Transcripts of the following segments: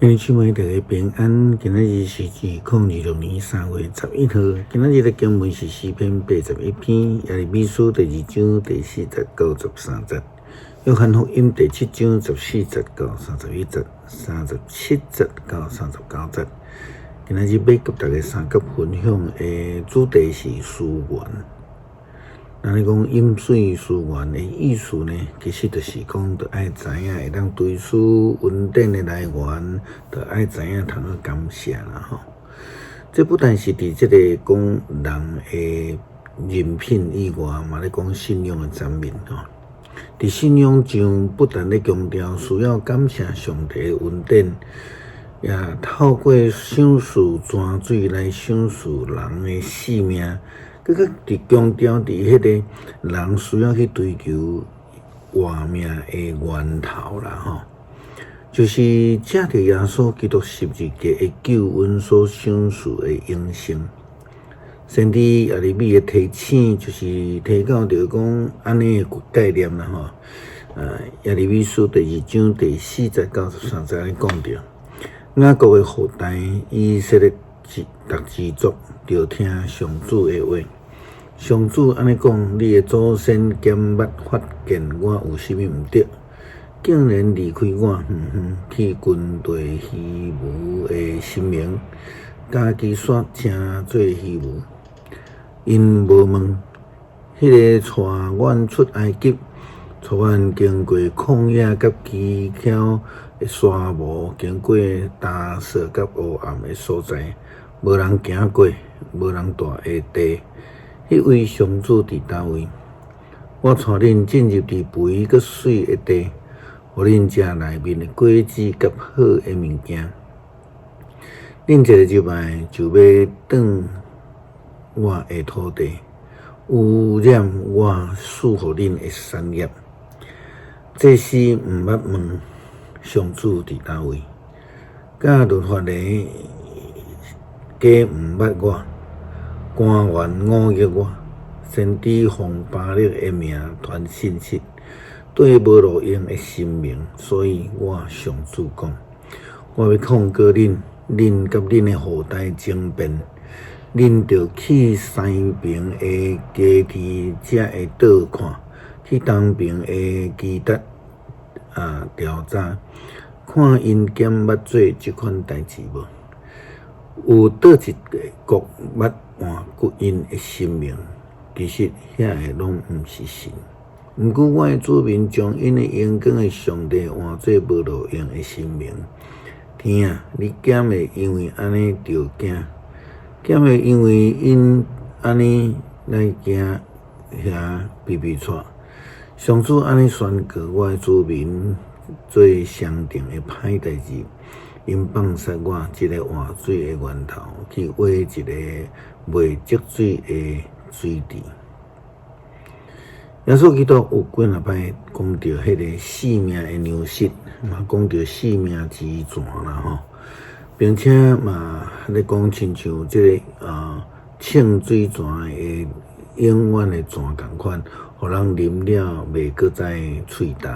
弟兄姊妹大家平安，今仔日是2026年3月11號。今仔日的經文是詩篇81篇，耶利米書第二章第四節到13節，約翰福音第七章14節到31節，37節到39節。今仔日欲佮大家相佮分享的主題是思源。咱咧講飲水思源的意思呢，其實就是講，著愛知影會當追溯恩典的來源，著愛知影通去感謝啦吼。這不但是佇這个講人的人品以外，嘛咧講信仰的層面吼。佇信仰上，不但咧強調需要感謝上帝的恩典，也透過賞賜泉水來賞賜人的性命。閣較佇強調佇彼个人需要去追求活命的源頭啦吼，就是藉著耶穌基督十字架的救恩所賞賜的永生。先知耶利米的提醒，就是提到著講按呢的概念啦吼。耶利米書第二章第四節到13節按呢講著，雅各的後代以色列逐支族，著聽上主的話。上主按呢講：你的祖先敢捌發現我有啥物毋對？竟然離開我，遠遠去跟隨虛無的神明，家己煞稱做虛無。𪜶無問，彼个帶阮出埃及，帶阮經過曠野佮奇巧的沙漠，經過焦燥佮烏暗的所在，無人行過，無人蹛的地。彼位上主佇佗位？我帶恁進入佇肥閣媠的地，予恁食內面的果子佮好的物件。恁一个入來就欲轉我的土地，污染我賜予恁的產業。祭司毋捌問上主佇佗位？佮律法的更毋捌我。官員忤逆我，先知奉巴力的名傳信息，綴無路用的神明，所以我上主講，我欲控告恁，恁佮恁的後代爭辯，恁著去西爿的基提者的桌看，去東爿的基達調查，看𪜶敢捌做這款代誌無？有佗一个國捌換𪜶的神明，其實遐个攏毋是神。毋過我的子民將𪜶的榮光的上帝換做無路用的神明。天啊，你敢會因為按呢著驚？敢會因為𪜶按呢來驚遐避避掣？上主按呢宣告我的子民做相定的歹代誌。𪜶放殺我這个活水的源頭，去挖一个袂積水的水池。耶穌基督有幾若擺講著彼个生命的糧食，嘛講著生命之泉啦吼，並且嘛咧講親像這个清水泉的永遠的泉仝款，予人啉了袂閣再喙焦。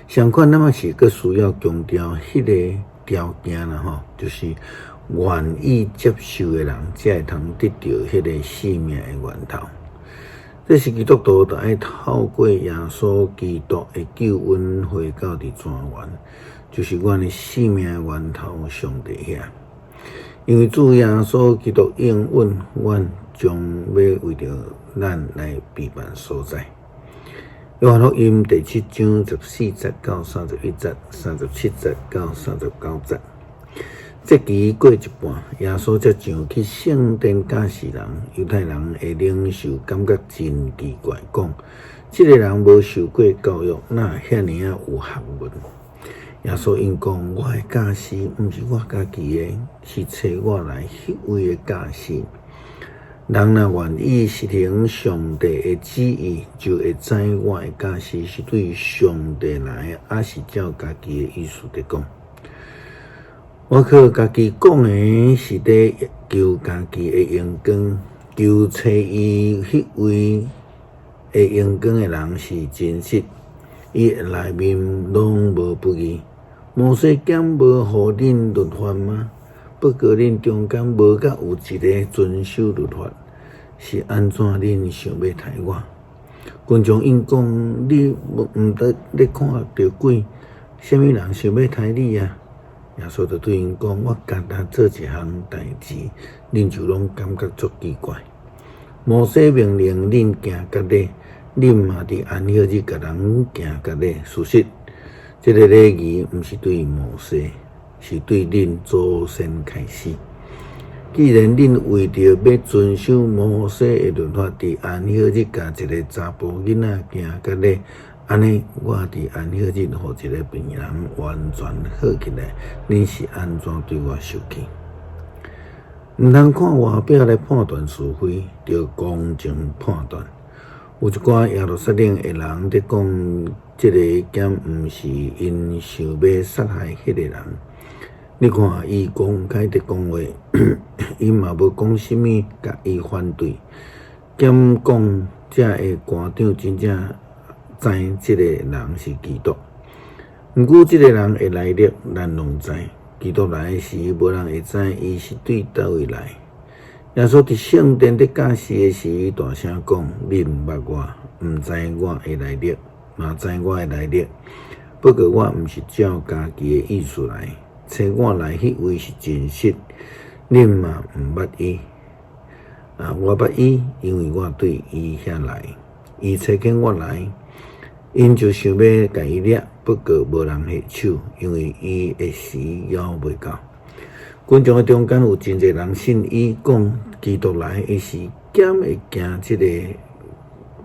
相款，咱嘛是閣需要強調彼个條件啦吼，就是願意接受的人，才會通得著彼个生命的源頭。這是基督徒著愛透過耶穌基督的救恩，回到佇泉源，就是阮的生命的源頭上帝遐。因為主耶穌基督應允，阮將欲為著咱來備辦所在。約翰福音第七章14節到31節，37節到39節。節期過一半，耶穌才上去聖殿教示人。猶太人的領袖感覺真奇怪，講：這个人無受過教育，哪會遐爾仔有學問？耶穌應講：我的教示毋是我家己的，是差我來彼位的教示。人若願意實行上帝的旨意，就會知我的教示是對上帝來，抑是照家己的意思佇講。我靠家己講的是佇求家己的榮光，求差伊彼位的榮光的人是真實，伊的內面攏無不義。摩西敢無予恁律法嗎？不過恁中間無甲有一个遵守律法，是按怎恁想欲刣我？群眾應講：你毋得咧看著鬼，啥物人想欲刣你啊？耶穌就對𪜶講：我干焦做一項代誌，恁就攏感覺足奇怪。摩西命令恁行割禮，恁嘛佇安息日共人行割禮。事實，這个禮儀毋是對摩西，是對恁祖先開始。既然恁為著欲遵守摩西的律法，佇安息日共一个查埔囡仔行割禮，按呢，我佇安息日予一个病人完全好起來，恁是按怎對我受氣？毋通看外表來判斷是非，著公正判斷。有一寡耶路撒冷的人佇講，這个敢毋是𪜶想欲殺害彼个人？你看伊公開佇講話，𪜶嘛無講啥物共伊反對。敢講遮的官長真正知這个人是基督。毋過這个人的來歷，咱攏知。基督來時，無人會知伊是對佗位來。耶穌佇聖殿佇教示的時，大聲講：恁毋捌我，毋知我的來歷，嘛知我的來歷。不過我毋是照家己的意思來，差我來彼位是真實，恁嘛毋捌伊。啊，我捌伊，因為我對伊遐來，伊差遣我來。𪜶就想欲共伊掠，不過無人下手，因為伊的時猶未到。群眾的中間有真濟人信伊，講基督來的時，敢會行這个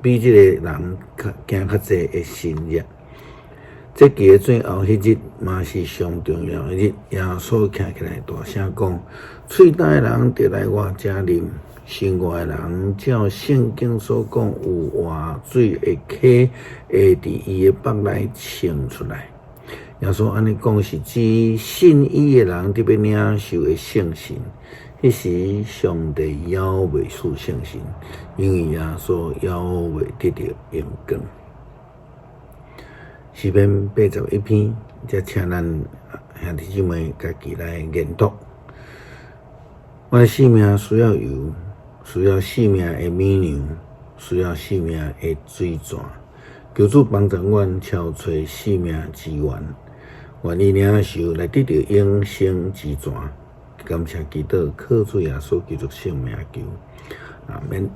比這个人較行較濟的神蹟？節期的最後彼日，嘛是上重要的日。耶穌徛起來，大聲講：喙焦的人著來我遮啉，信我的人，照聖經所講，有活水的溪會佇伊的腹內衝出來。耶穌按呢講，是指信伊的人得欲領受的聖神。彼時上帝猶未賜聖神，因為耶穌猶未得著榮光。詩篇81篇，才請咱兄弟姊妹家己來研讀。我的性命需要油，需要性命的乳牛，需要性命的水泉。求主幫助阮超揣性命之源，願意領受來得著永生之泉。感謝基督，靠主耶穌基督聖名求，阿們。